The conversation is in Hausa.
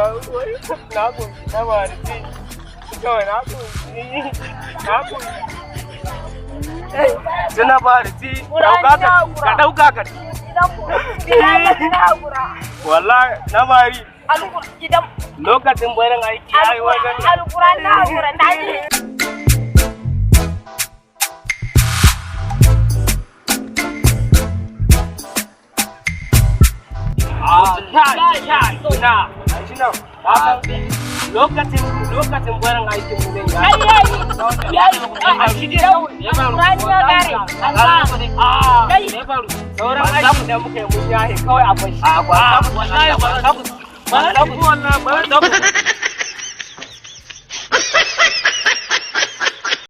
Na koshi na barci. Kawai na koshi. Na koshi. Suna barci. Dauka ka, ka dauka ka. Idan na hakura. Wallahi na bari. Idan Lokacin barin aiki yayi wajen. Alquran na hakura na yi. Ina, shi nan, lokacin barin aikin mu ne ya. Ai yayi. Yayi. A shi dai Alquran ya kare. Ah, Kai. sauran aikin da muka yi mun yahe, kawai a bashi. Wallahi.